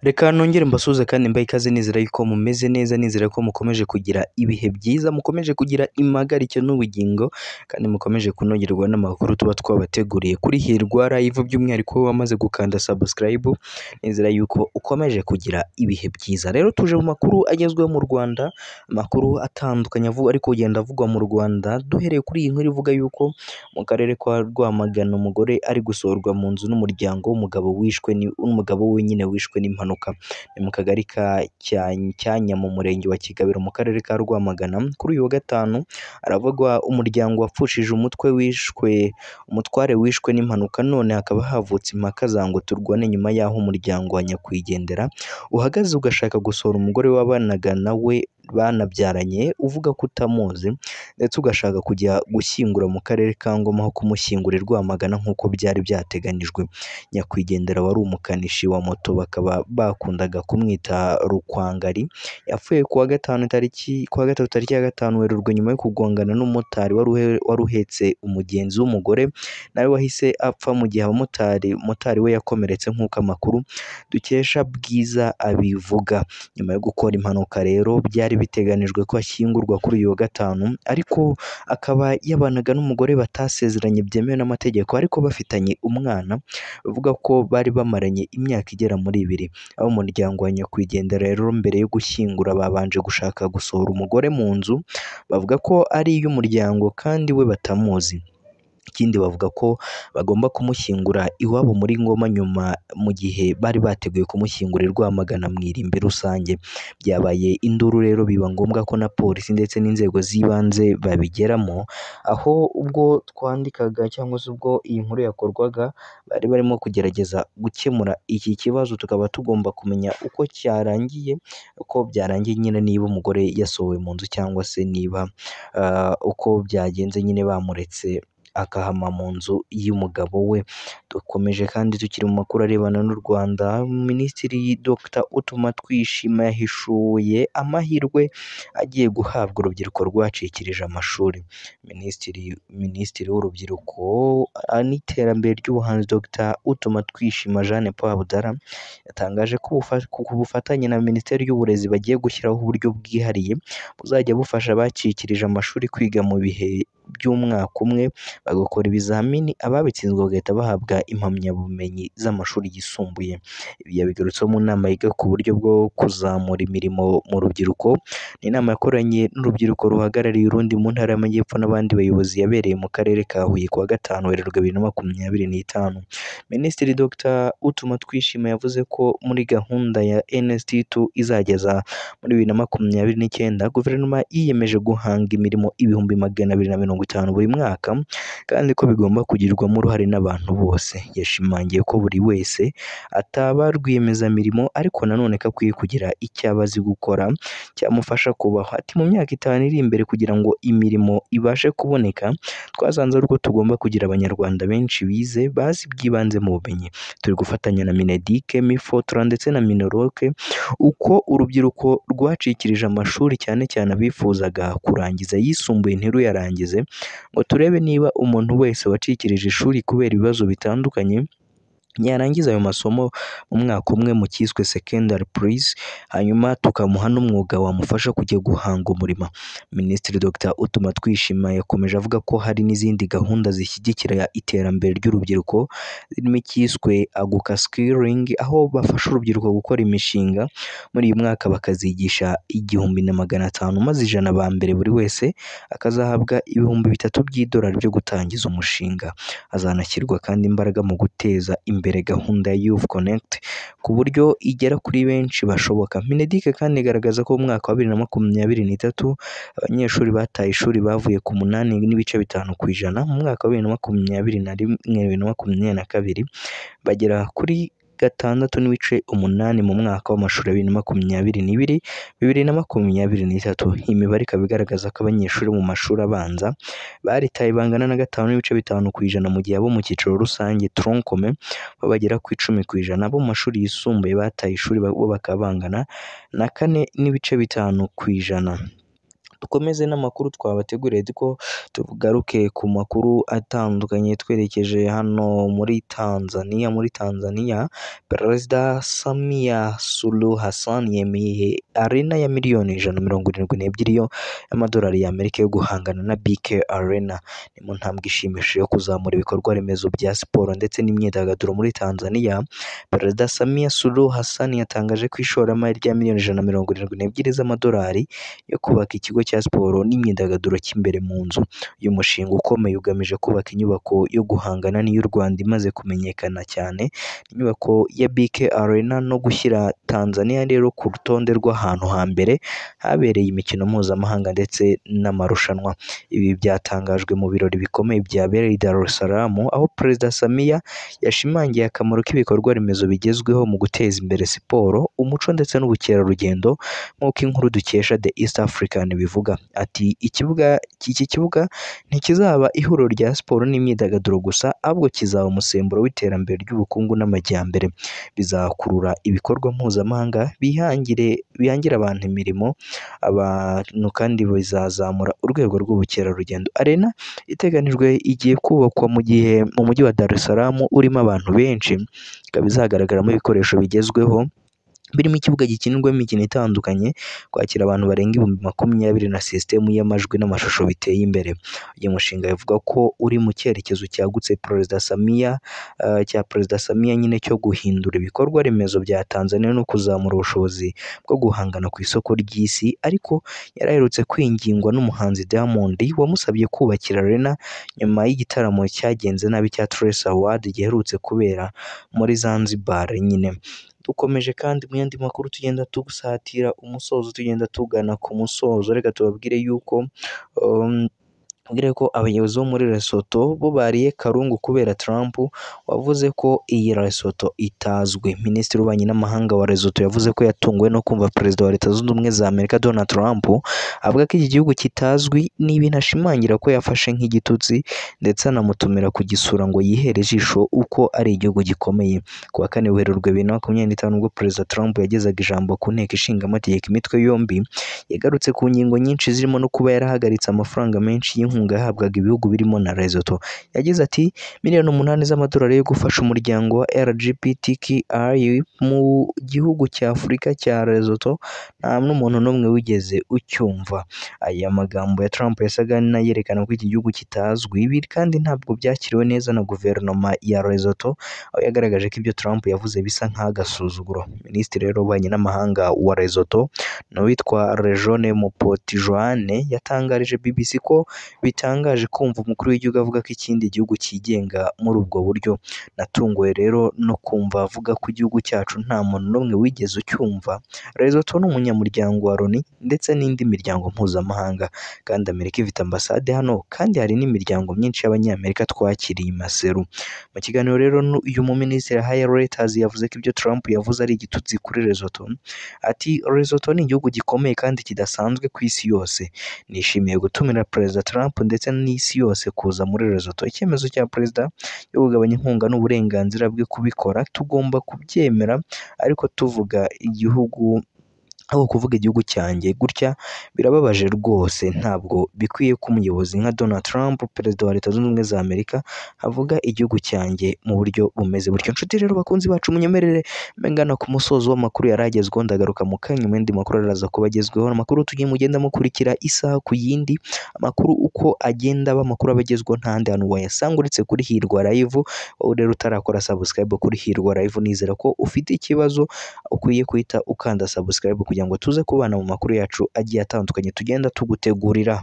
Reka nongere mbasuhuze kandi mbahe ikaze nizera yuko mumeze neza, nizera ko mukomeje kugira ibihe byiza, mukomeje kugira impagarike n'ubugingo kandi mukomeje kunogerwa n'amakuru tuba twabateguriye kuri Hirwa Live, by'umwihariko wowe wamaze gukanda subscribe, nizera yuko ukomeje kugira ibihe byiza. Rero tuje mu makuru agezweho mu Rwanda, amakuru atandukanye ari kugenda avugwa mu Rwanda, duhereye kuri iyi nkuru ivuga yuko mu karere ka Rwamagana umugore ari gusohorwa mu nzu n'umuryango w'umugabo wishwe n'umugabo we nyine wishwe n'impanuka. Ni mu kagari ka Cyanya mu murenge wa Kigabiro mu karere ka Rwamagana. Kuri uyu wa gatanu haravugwa umuryango wapfushije umutwe wishwe umutware wishwe n'impanuka, none hakaba havutse impaka za ngo turwane nyuma y'aho umuryango wa nyakwigendera uhagaze ugashaka gusohora umugore wabanaga nawe banabyaranye uvuga ko utamuzi, ndetse ugashaka kujya gushyingura mu karere ka Ngoma aho kumushyingura i Rwamagana nk'uko byari byateganyijwe. Nyakwigendera wari umukanishi wa moto bakaba bakundaga kumwita Rukwangari, yapfuye kuwa gatanu tariki kuwa gatatu tariki ya 5 Werurwe nyuma yo kugongana n'umumotari wari uhetse umugenzi w'umugore nawe wahise apfa, mu gihe abamotari motari we yakomeretse nk'uko amakuru dukesha Bwiza abivuga. Nyuma yo gukora impanuka rero byari biteganijwe ko ashyingurwa kuri uyu wa gatanu, ariko akaba yabanaga n'umugore batasezeranye byemewe n'amategeko ariko bafitanye umwana, bavuga ko bari bamaranye imyaka igera muri 2. Abo mu muryango wa nyakwigendera rero mbere yo gushyingura babanje gushaka gusohora umugore mu nzu, bavuga ko ari iy'umuryango kandi we batamuzi. Ikindi bavuga ko bagomba kumushyingura iwabo muri Ngoma nyuma, mu gihe bari bateguye kumushyingura i Rwamagana mu irimbi rusange. Byabaye induru rero biba ngombwa ko na polisi ndetse n'inzego z'ibanze babigeramo, aho ubwo twandikaga cyangwa se ubwo iyi nkuru yakorwaga bari barimo kugerageza gukemura iki kibazo, tukaba tugomba kumenya uko cyarangiye, uko byarangiye nyine, niba umugore yasohowe mu nzu cyangwa se niba uko byagenze nyine bamuretse akahama mu nzu y'umugabo we. Dukomeje kandi tukiri mu makuru arebana n'u Rwanda, Minisitiri Dr Utumatwishima yahishuye amahirwe agiye guhabwa urubyiruko rwacikirije amashuri. Minisitiri w'urubyiruko n'iterambere ry'ubuhanzi Dr Utumatwishima Jeanne Paul Abdallah yatangaje ko ku bufatanye na Minisiteri y'Uburezi bagiye gushyiraho uburyo bwihariye buzajya bufasha abacikirije amashuri kwiga mu bihe by'umwaka umwe, bagakora ibizamini ababitsinzwe bagahita bahabwa impamyabumenyi z'amashuri yisumbuye. Ibi yabigarutseho mu nama yiga ku buryo bwo kuzamura imirimo mu rubyiruko. Ni inama yakoranye n'urubyiruko ruhagarariye urundi mu ntara y'Amajyepfo n'abandi bayobozi, yabereye mu karere ka Huye kuwa 5 Werurwe 2025. Minisitiri Dr Utumatwishima yavuze ko muri gahunda ya NST2 izageza muri 2029, guverinoma yiyemeje guhanga imirimo 250,000 buri mwaka, kandi ko bigomba kugirwamo uruhare n'abantu bose. Yashimangiye ko buri wese ataba rwiyemezamirimo, ariko nanone ko akwiye kugira icyo aba azi gukora cyamufasha kubaho. Ati mu myaka 5 iri imbere kugira ngo imirimo ibashe kuboneka, twasanze ari uko tugomba kugira Abanyarwanda benshi bize bazi iby'ibanze mu bumenyi. Turi gufatanya na Mineduc, Mifotra ndetse na Minaloc uko urubyiruko rwacikirije amashuri, cyane cyane abifuzaga kurangiza ayisumbuye ntiruyarangize, ngo turebe niba umuntu wese wacikirije ishuri kubera ibibazo bitandukanye yarangiza ayo masomo mu mwaka umwe mu cyiswe secondary please, hanyuma tukamuha n'umwuga wamufasha kujya guhanga umurimo. Minisitiri Dr Utumatwishima yakomeje avuga ko hari n'izindi gahunda zishyigikira iterambere ry'urubyiruko, zirimo icyiswe Aguka Skilling, aho bafasha urubyiruko gukora imishinga. Muri uyu mwaka bakazigisha 1500, maze 100 ba mbere buri wese akazahabwa 3000 by'idolari byo gutangiza umushinga. Hazanashyirwa kandi imbaraga mu guteza imbere gahunda ya Youth Connect ku buryo igera kuri benshi bashoboka. Mineduc kandi igaragaza ko mu mwaka wa 2023 abanyeshuri bataye ishuri bavuye ku 8.5%, mu mwaka wa 2021 2022 bagera kuri 6.8 mu mwaka w'amashuri 2022 2023. Iyi mibare ikaba igaragaza ko abanyeshuri mu mashuri abanza baritaye bangana na 5.5%, mu gihe abo mu cyiciro rusange tronc commun bo bagera ku 10%, abo mu mashuri yisumbuye bataye ishuri bo bakaba bangana na 4.5%. Dukomeze n'amakuru twabateguriye, ariko tugaruke ku makuru atandukanye twerekeje hano muri Tanzania. Muri Tanzania, Perezida Samia Suluhu Hassan yemeye arena ya miliyoni 172 y'amadolari y'Amerika yo guhangana na BK Arena. Ni mu ntambwe ishimishije yo kuzamura ibikorwa remezo bya siporo ndetse n'imyidagaduro muri Tanzania. Perezida Samia Suluhu Hassan yatangaje ko ishoramari rya miliyoni 172 z'amadolari yo kubaka ikigo cya siporo n'imyidagaduro cy'imbere mu nzu. Uyu mushinga ukomeye ugamije kubaka inyubako yo guhangana n'iy'u Rwanda imaze kumenyekana cyane, inyubako ya BK Arena, no gushyira Tanzania rero ku rutonde rw'ahantu hambere habereye imikino mpuzamahanga ndetse n'amarushanwa. Ibi byatangajwe mu birori bikomeye byabereye i Dar es Salaam, aho Perezida Samia yashimangiye akamaro k'ibikorwa remezo bigezweho mu guteza imbere siporo, umuco ndetse n'ubukerarugendo, nk'uko inkuru dukesha The East African bivuga. Ati iki kibuga ntikizaba ihuriro rya siporo n'imyidagaduro gusa, ahubwo kizaba umusemburo w'iterambere ry'ubukungu n'amajyambere. Bizakurura ibikorwa mpuzamahanga, bihangira abantu imirimo, abantu kandi bizazamura urwego rw'ubukerarugendo. Arena iteganijwe igiye kubakwa mu gihe mu mujyi wa Dar es Salaam urimo abantu benshi, ikaba izagaragaramo ibikoresho bigezweho birimo ikibuga gikinirwamo imikino itandukanye, kwakira abantu barenga 20,000 na sisitemu y'amajwi n'amashusho biteye imbere. Uyu mushinga bivuga ko uri mu cyerekezo cyagutse Perezida Samia cya Perezida Samia nyine cyo guhindura ibikorwa remezo bya Tanzania no kuzamura ubushobozi bwo guhangana ku isoko ry'isi, ariko yari aherutse kwingingwa n'umuhanzi Diamond wamusabye kubakira arena nyuma y'igitaramo cyagenze nabi cya Trace Award giherutse kubera muri Zanzibar nyine. Dukomeje kandi mu yandi makuru tugenda tugusatira umusozo, tugenda tugana ku musozo, reka tubabwire yuko ko abayobozi bo muri Lesotho bo bariye karungu kubera Trump wavuze ko iyi Lesotho itazwi. Minisitiri w'ububanyi n'amahanga wa Lesotho yavuze ko yatunguwe no kumva Perezida wa Leta Zunze Ubumwe za Amerika Donald Trump avuga ko iki gihugu kitazwi, ni ibintu ashimangira ko yafashe nk'igitutsi ndetse anamutumira kugisura ngo yihere ijisho uko ari igihugu gikomeye. Ku wa kane Werurwe 2025 ubwo Perezida Trump yagezaga ijambo ku nteko ishinga amategeko imitwe yombi, yagarutse ku ngingo nyinshi zirimo no kuba yarahagaritse amafaranga menshi y'inkunga yahabwaga ibihugu birimo na Lesotho. Yagize ati miliyoni 8 z'amadolari yo gufasha umuryango wa LGBTQI mu gihugu cya Afurika cya Lesotho, nta n'umuntu n'umwe wigeze ucyumva. Aya magambo ya Trump yasaga n'ayerekana ko iki gihugu kitazwi, ibi kandi ntabwo byakiriwe neza na guverinoma ya Lesotho, aho yagaragaje ko ibyo Trump yavuze bisa nk'agasuzuguro. Minisitiri rero w'ububanyi n'amahanga wa Lesotho ni uwitwa Rejone Mopoti-Joanne yatangarije BBC ko bitangaje kumva umukuru w'igihugu avuga ko ikindi gihugu cyigenga muri ubwo buryo. Natunguwe rero no kumva avuga ko igihugu cyacu nta muntu n'umwe wigeze ucyumva. Lesotho ni umunyamuryango wa Loni ndetse n'indi miryango mpuzamahanga, kandi Amerika ifite ambasade hano, kandi hari n'imiryango myinshi y'Abanyamerika twakiriye i Maseru. Mu kiganiro rero uyu muminisitiri yahaye Reuters yavuze ko ibyo Trump yavuze ari igitutsi kuri Lesotho. Ati Lesotho ni igihugu gikomeye kandi kidasanzwe ku isi yose. Nishimiye gutumira Perezida Trump ndetse n'isi yose kuza muri Lesotho. Icyemezo cya perezida cyo kugabanya inkunga n'uburenganzira bwe kubikora, tugomba kubyemera, ariko tuvuga igihugu aho kuvuga igihugu cyanjye gutya birababaje rwose. Ntabwo bikwiye ko umuyobozi nka Donald Trump, perezida wa Leta Zunze Ubumwe za Amerika, avuga igihugu cyanjye mu buryo bumeze butyo. Nshuti rero bakunzi bacu, munyemerere ngana ku musozo w'amakuru yari agezweho, ndagaruka mu kanya mu yandi makuru araza kuba agezweho. Amakuru tugiye mugenda mukurikira isaha ku yindi, amakuru uko agenda aba amakuru aba agezweho nta handi hantu wayasanga uretse kuri Hirwa Live. Wowe rero utarakora subscribe kuri Hirwa Live, nizera ko ufite ikibazo, ukwiye guhita ukanda subscribe kugira ngo tuze kubana mu makuru yacu agiye atandukanye tugenda tugutegurira.